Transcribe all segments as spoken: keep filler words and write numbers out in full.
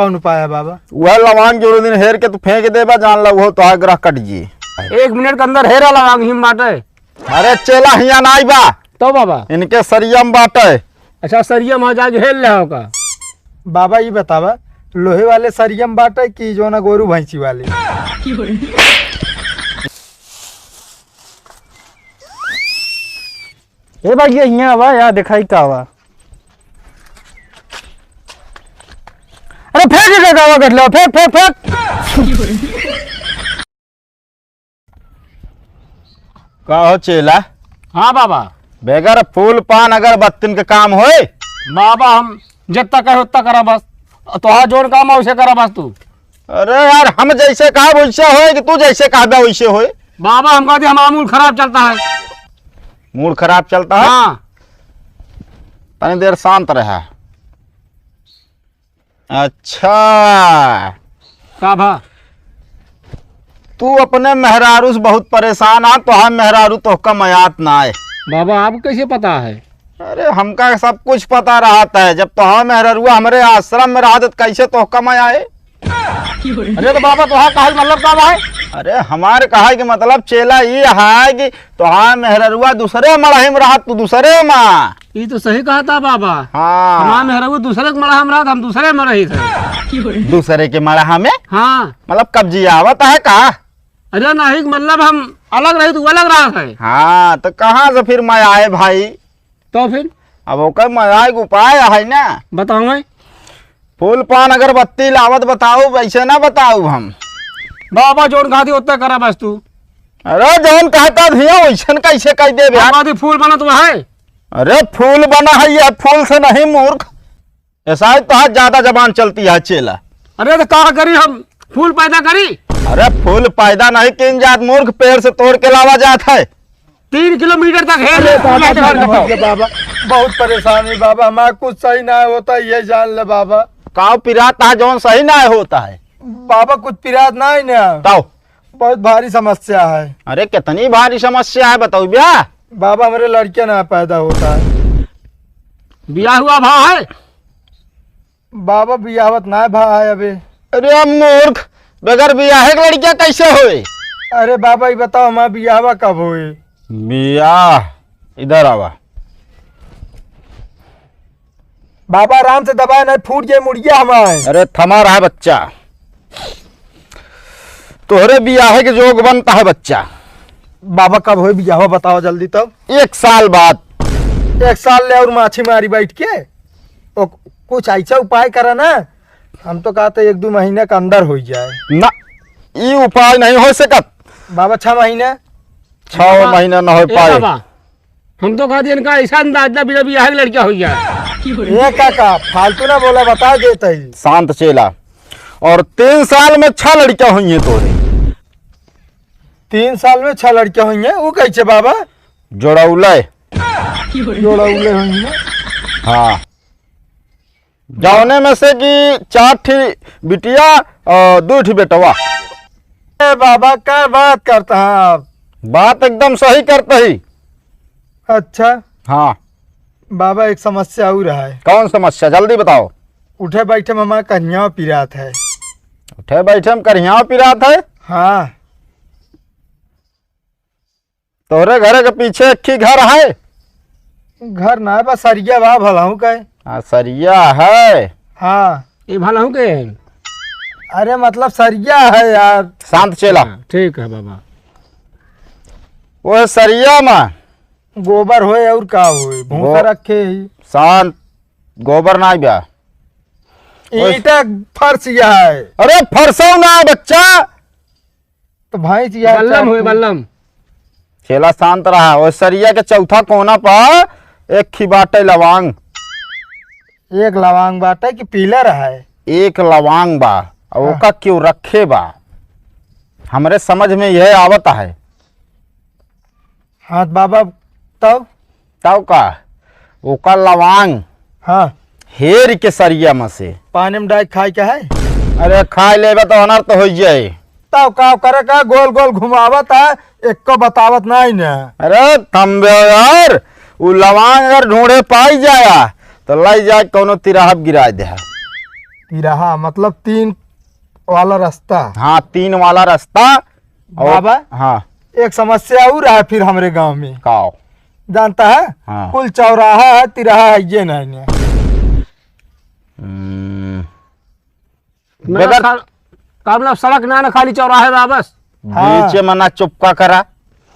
कौन उपाय है बाबा? वह लवांग जो दिन हेर के तू फेंक देबा, जान ला वो तोहार ग्रह कट जी। एक मिनट के अंदर हेरा लवांग हिम बाटे। अरे चेला हियाँ नाई बा। तो बाबा? इनके सरिया में बाटे। अच्छा, सरिया में जाके हेर ले हो का? बाबा, ई बतावा, लोहे वाले सरिया में बाटे कि जो ना गोरू भैंसी वाले? ए भाई, ये हियाँ आवा, यहाँ दिखाई का आवा। अरे फेंक के का आवा, गठला, फेंक, फेंक, फेंक। का हो चेला? हाँ बाबा। बेगर फूल पान अगरबत्तिन के काम होए? बाबा, हम जितना कहे उतना करा बस। तोहार जोन काम है, उसे करा बस तू। अरे यार, हम जैसे कहा वैसे होए कि तू जैसे कहबे वैसे होए? बाबा, हम कहते हमारा मूड खराब चलता है। मूड खराब चलता है? हाँ। तनी देर शांत रहा। अच्छा। का भा? तू अपने मेहरारू से बहुत परेशान आ, तोहार मेहरारू तोहका मयात ना आए। बाबा, आपको कैसे पता है? अरे, हमका सब कुछ पता रहत है। जब तोहार मेहररुआ हमरे आश्रम में रहत, तो कैसे तोहका मया आए? अरे तो बाबा, तोहार कहे के मतलब का बा है? अरे, हमार कहे के मतलब चेला ई है कि तोहार मेहररुआ दूसरे मड़ही में रहत, तू दूसरे में। ई तो सही कहत है बाबा। हाँ। हमार मेहररुआ दूसरे के मड़हा में रहत, हम दूसरे में रहित है। दूसरे के मड़हा में? हाँ। मतलब कब्जी आवत है का? अरे नहीं, मतलब हम अलग रहित, वो अलग रहत है। हाँ, तो कहाँ से फिर मया आए भाई? तो फिर? अब ओकर मया एक उपाय है ना। बताओ। फूल पान अगरबत्ती लावत बताऊ, वैसे ना बताऊ हम। बाबा, जोन कहा थी उतना करा बस तू। अरे, जौन कहता धिया, वैसन कैसे कह देबे यार? बाबा, फूल बना तो है। अरे, फूल बना है, ये फूल से नहीं मूर्ख। ऐसा है, तो ज्यादा जबान चलती है चेला। अरे, तो का करी हम? फूल पैदा करी? अरे, फूल पैदा नहीं किन जात मूर्ख, पेड़ से तोड़ के लावा जात है। तीन किलोमीटर तक है, अरे बाबा, लेके घर के पास। बाबा, बहुत परेशान है बाबा, हमारा कुछ सही ना होता, ये जान ले बाबा। काव पिरात है, जौन सही ना होता है? बाबा, कुछ पिरात ना है ना। ताओ। बहुत भारी समस्या है। अरे, कितनी भारी समस्या है, बताओ भैया। बाबा, हमरे लड़के ना पैदा होता है। बियाह हुआ भा है? बाबा, बियाहवत ना भा है अबे। अरे मूर्ख, बगैर बियाहे के लड़किया कैसे होए? अरे बाबा, ई बताओ, हमार बियाहवा कब होए? बियाह, इधर आवा। बाबा, आराम से दबाए, नहीं फूट जाए मुड़िया हमार। अरे थमा रहा बच्चा, तोहरे बियाहे के जोग बनता है बच्चा। बाबा, कब होए बियाहवा, बताओ जल्दी तब। एक साल बाद। एक साल ले और माछी मारी बैठ के? ओ, कुछ ऐसा उपाय करा ना, हम तो कहते एक दो महीने के अंदर हो जाए। ना, ई उपाय नहीं हो सकत। बाबा, छह महीने? छह बाबा, महीना ना हो ए पाए। बाबा, हम तो कहते इनका ऐसा अंदाज ना बिना बियाह के लड़का हो जाए। ए काका, फालतू ना बोला, बता देते ही। शांत चेला, और तीन साल में छह लड़का हुई हैं तोरे। तीन साल में छह लड़का हुई हैं, वो कैसे बाबा? जोड़ौले। जोड़ौले हुई हैं। हाँ। जौने में से कि चार ठी बिटिया और दो ठी बेटवा। ए बाबा, का बात करता है आप? बात एकदम सही करता ही। अच्छा। हाँ। बाबा, एक समस्या और है। कौन समस्या? जल्दी बताओ। उठे बैठे में हमारा करियाव पिरात है। उठे बैठे में करियाव पिरात है? हाँ। तोहरे घरे के पीछे एक ही घर है? घर ना है, बस सरिया बा, भलाऊ का है। हाँ, सरिया है। हाँ। ये भलाऊ के है? अरे, मतलब, सरिया है यार। शांत चेला। हाँ, ठीक है बाबा। वो है सरिया में। गोबर होए और का होए, भूसा गो-, रखे ही। शांत, गोबर ना बा। ओए। ईंटा फर्श यह है। अरे, फरसौ ना है, बच्चा। तो भैंस या बल्लम होए, चाची। बल्लम। चेला शांत रहा। ओए सरिया के चौथा कोना पर एक ही बाटे लवांग। एक लवांग बाटे कि पिलर है? एक लवांग बा। और हाँ। ओका क्यों रखे बा? हमरे समझ में यह आवत है। हाँ, तो बाबा, तब? तब का? ओकर लवांग हाँ। हेर के सरिया में से। पानी में डाल खाए के है? अरे, खाए लेबे तो अनर्थ हो जाए। तब का करे का, गोल गोल घुमावत है, एको बतावत नहीं न। अरे, थम बे यार, उ लवांग अगर ढूंढे पाई जाया, तो लाई जाए कौनो तिराहा पे गिराए दे। तिराहा मतलब तीन वाला रास्ता। हाँ, तीन वाला रास्ता। और बाबा, हाँ। एक समस्या और है फिर हमरे गाँव में। का? जानता है? हाँ। कुल चौराहा है, तिराहा है, ये नहीं, नहीं। हम्म। मेरा बगैर ख्याल, का मतलब, सड़क ना, ना खाली चौराहे बा बस। हाँ। बीचे में ना चुपका करा।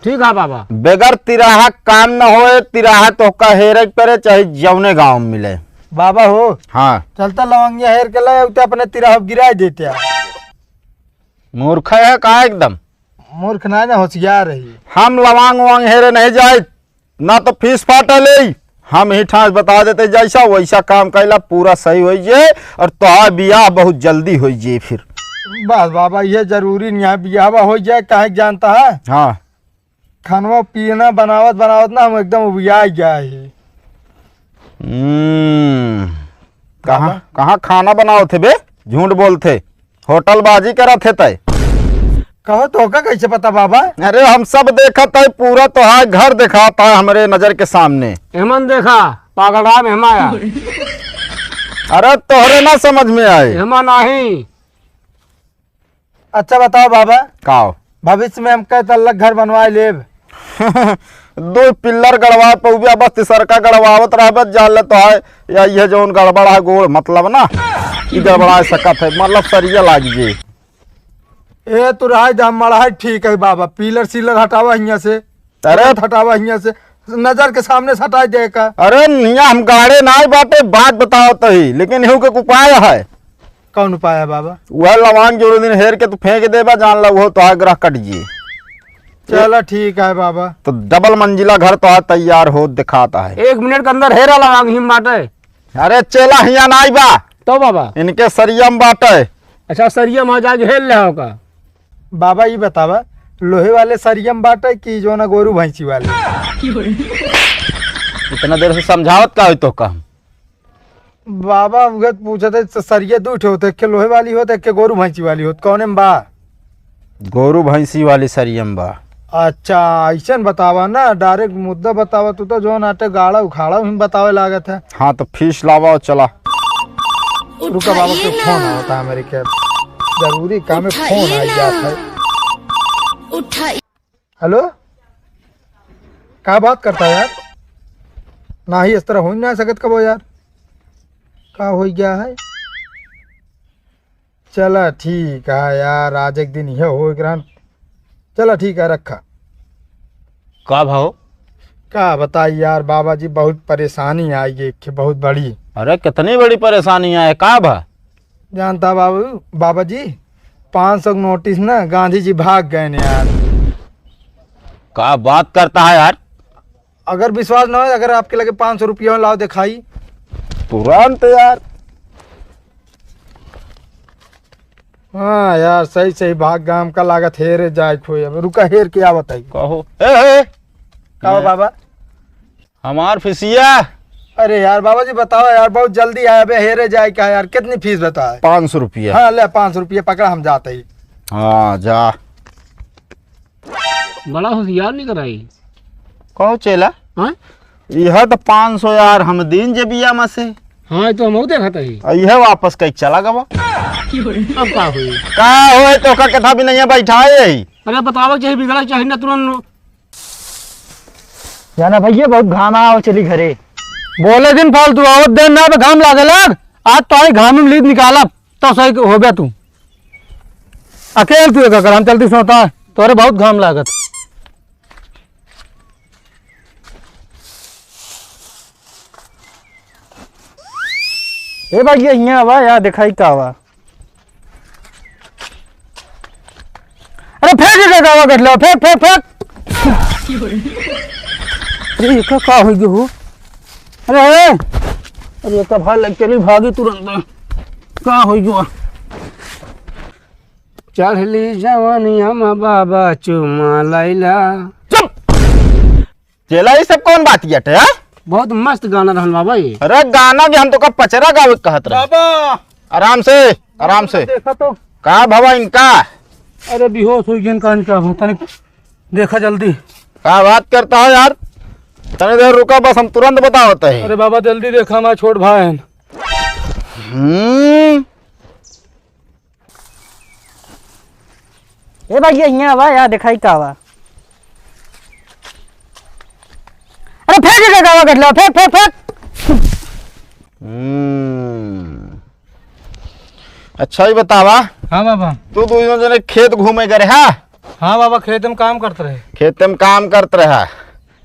ठीक है बाबा। बगैर तिराहा काम न होए, तिराहा तोहका हेरे के परे, चाहे जौने गाँव में मिले। बाबा हो। हाँ। चलता लवंगिया हेर के लाए, तो अपने तिराहा गिराए देते हैं। मूर्ख है का एकदम? मूर्ख ना, ना होशियार है। हम लवांग वांग हेरे नहीं जाए, ना तो फीस फाटे ले। हम ही ठास बता देते, जैसा वैसा काम कैला, पूरा सही हो जाए और तोहार बियाह बहुत जल्दी हो जाए फिर। बस बाबा, ये जरूरी नहीं है, बियाहवा हो जाए, काहे के जानता है? हाँ। खानवा पीना बनावत बनावत ना हम एकदम उबिया गया है। हम्म, कहाँ, बाबा? कहाँ खाना बनावत है बे? झूठ बोलत है। होटलबाजी करत है तय। कहो, तोहका कैसे पता बाबा? अरे, हम सब देखत है, पूरा तोहार घर देखात है हमरे नजर के सामने। एमन देखा, पागल राम एमा आया। अरे, तोहरे ना समझ में आए। एमा नाही। अच्छा बताओ बाबा, का हो? भविष्य में हम कै तल्ला घर बनवाए लेब? दो पिल्लर गड़वा पउबे, बस तिसरका गड़वावत रहबे, जान ले तो है, या ये जौन गड़बड़ है गोड़, मतलब ना, ई गड़बड़ा सकत है, मतलब सरिया लाग जे। ए, तू रहाई दे, हम मड़ाई ठीक है बाबा, पिलर सिलर हटावा हियाँ से, अरे! तुरंत हटावा हियाँ से, नजर के सामने से हटाई दे का। अरे, हियाँ हम गाड़े नाई बाटे, बात बतावत ही, लेकिन इहू के उपाय है। कौन उपाय है बाबा? वह लवांग जोरो दिन हेर के तू फेंक देबा, जान ला, वो तो आग्रह कट जिए। चला, ठीक है बाबा। तो डबल मंजिला घर तो आज तैयार हो दिखाता है। एक मिनट के अंदर हेरा लवांग हिम बाटे। अरे चेला हियाँ नाई बा। तो बाबा? इनके सरियम बाटे। अच्छा, सरियम हो जाके हेल ले होगा। बाबा, ई बतावा, लोहे वाले सरियम बाटे कि जो ना गोरू भैंसी वाले? इतना देर से समझावत का होई तो का? बाबा, उहे पूछत है, स-, सरिया दू ठे होत, एक के लोहे वाली होत, एक के गोरू भैंसी वाली होत, कौने में बा? गोरू भैंसी वाली सरियम बा। अच्छा, ऐसन बतावा ना, direct मुद्दा बतावा, तू तो जो नाटे गाड़ा उखाड़ा ही बतावे लागत है। हाँ, तो फीस लावा और चला। रुका बाबा, के फोन आवता है मेरे के, जरूरी काम में फोन आ जाता है। हेलो, का बात करता है यार? नाही, इस तरह हो ही ना सकत कबो यार। का हो गया है? चला ठीक है यार, आज एक दिन यह हो ग्रहण। चला ठीक है, रखा। का भाव? का बताई यार बाबा जी, बहुत परेशानी आई है, एक बहुत बड़ी। अरे कितनी बड़ी परेशानी आए, का भा? जानता बाबू, बाबा जी, पाँच सौ के नोटिस ना, गांधी जी भाग गए ने यार। का बात करता है यार? अगर विश्वास ना हो, अगर आपके लगे पाँच सौ रुपया हो, लाओ दिखाई। तुरंत यार। हाँ यार, सही सही भाग गाम का लागत हेरे जाए खोए। अब रुका, हेर के आवत है। कहो। ए, ए, का हो बाबा? हमार फीसिया। अरे यार बाबा जी, बताओ यार, बहुत जल्दी आया बे, हेरे जाए का यार, कितनी फीस बताए? पाँच सौ रुपया। हाँ, ले पाँच सौ रुपया पकड़ा, हम जाते ही। हाँ, जा। बड़ा होशियार निकल आई। कहो चेला। हाँ? यह तो पाँच सौ यार हम दीन जे बिया में से। हाँ, ये तो हम देखत ही। और यह वापस कहीं चला गवा। अब का हुई? का होए तो का कथा भी नहीं है, बैठा है यही। अरे बतावा, चाहे बिगड़ा, चाहे ना तुरंत। जाना भैया, बहुत घाम आओ, चली घरे। बोले दिन फालतू, आवत दिन ना, अब घाम लागे लाग। आज तो आई घाम में लीद निकालब, तो सही हो गया तू। अकेल तू एक कर, हम चलती सोता, तोरे बहुत घाम लागत। ए भैया, हियाँ आवा, या दिखाई का आवा। अरे फेंक दे, गावा गठला, फेंक, फेंक, फेंक। अरे, ये का, का हो गयो हो? अरे, अरे, अरे, ये का भाग लग चली, भागी तुरंत। का हो गयो? चढ़ली जवानिया में बाबा चुमा लैला। चुप! चेला, ये सब कौन बात किया थे, हाँ? बहुत मस्त गाना रहन बाबा ये। अरे गाना के हम तो का पचरा गावे के कहत रहे। बाबा! आराम से, आराम से। देखा तो। का भवा इनका? अरे बेहोश हो गए इनका, इनका तनिक देखा जल्दी। का बात करता है यार? तनी देर रुका, बस हम तुरंत बतावत है। अरे बाबा जल्दी देखा, हमारा छोट भाई है। हम्म, ए भाई, ये हियाँ आवा, यहाँ दिखाई का आवा। अरे फेंक के गावा गठला, फेंक, फेंक, फेंक। हम्म। अच्छा, ई बतावा। हाँ बाबा। तू दुइनो जने खेत घूमे गए रहा? हाँ बाबा, खेत में काम करत रहे। खेत में काम करत रहा।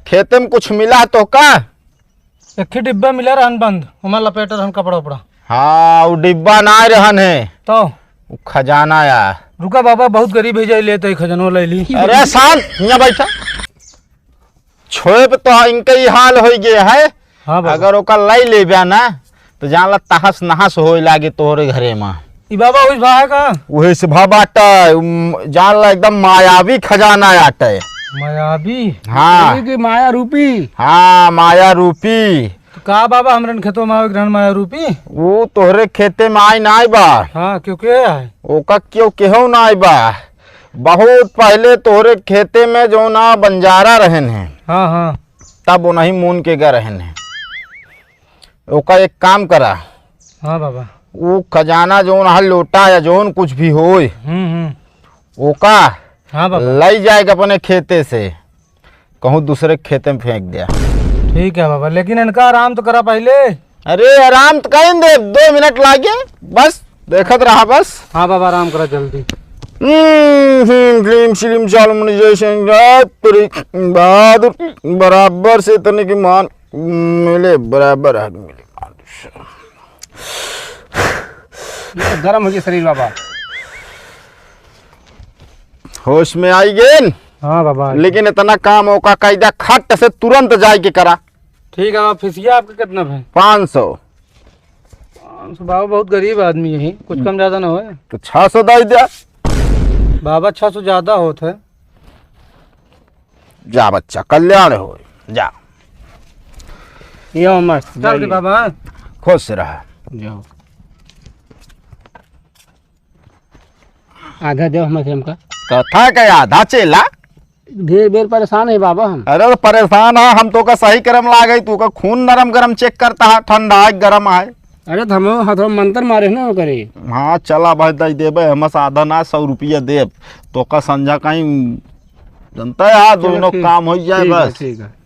खेत में कुछ मिला तो का? एक ही डिब्बा मिला रहन बंद, ओमा लपेट रहन कपड़ा उपड़ा। हाँ, उ डिब्बा ना रहन है। तो? उ खजाना या। रुका बाबा, बहुत गरीब है, जाई ले तो खजनो ले ली। अरे शांत, हियाँ बैठा। छोए पे तो इनके ही हाल होई गए है। हाँ बाबा। अगर ओका लाई लेब्या ना, तो जान ला तहस नहस होए लागे तोहरे घरे में। ई बाबा उस भा है का? उहे से भा बाटे, उम, जान ला एकदम मायावी खजाना आटे। मायावी? हाँ। यानी कि माया रूपी। हाँ, माया रूपी। तो का बाबा हमरन खेतों में आवे ग्रहण माया रूपी? वो तोहरे खेते में आय नाय बा। हाँ, क्यों के है? ओका क्यों केहू नाय बा। बहुत पहले तोहरे खेते में जो ना बंजारा रहन है। हाँ, हाँ। तब ओनही मून के गा रहन है। ओका एक काम करा। हाँ बाबा। उ खजाना जौन हल लोटा या जौन कुछ भी होय, हम्म, हम्म। ओका हाँ बाबा। लई जाए के अपने खेते से, कहूँ दूसरे के खेते में फेंक दिया। ठीक है बाबा, लेकिन इनका आराम तो करा पहले। अरे आराम तो करें दे, दो मिनट लागे, बस देखत रहा बस। हाँ बाबा, आराम करा जल्दी। हम्म, हम्म, फिल्म, फिल्म चालू मनी जैसे रात तेरी बहादुर बराबर से तने की मान मिले, बराबर आदमी मिले। ये तो गरम हो गया शरीर बाबा। होश में आई गेन? हाँ बाबा। लेकिन इतना काम ओका कायदा खट से तुरंत जाए के करा। ठीक है बाबा, फीसिया आपके कितना भाई? पाँच सौ। पाँच सौ बाबा, बहुत गरीब आदमी है, कुछ कम ज्यादा ना होए। तो छह सौ दे दे। बाबा, छह सौ ज्यादा होत है। जा बच्चा, कल्याण हो, जा। यो मस्त, चल दे जाइए। बाबा। खुश रहा। जाओ। आधा देव हमसे हमका। कथा का आधा चेला? ढेर बेर परेशान है बाबा हम। अरे तो परेशान है, हम तो का सही करम लागे, तू का खून नरम गरम चेक करता है, ठंडा है गरम है। अरे तो हम हथवा मंत्र मारे ना करे। हाँ, चला भाई, दे देबे, हम आधा ना, सौ रुपया देब, तो का संझा कहीं जनता है, चलो दोनों ठीक, काम हो जाए ठीक है, बस। ठीक है।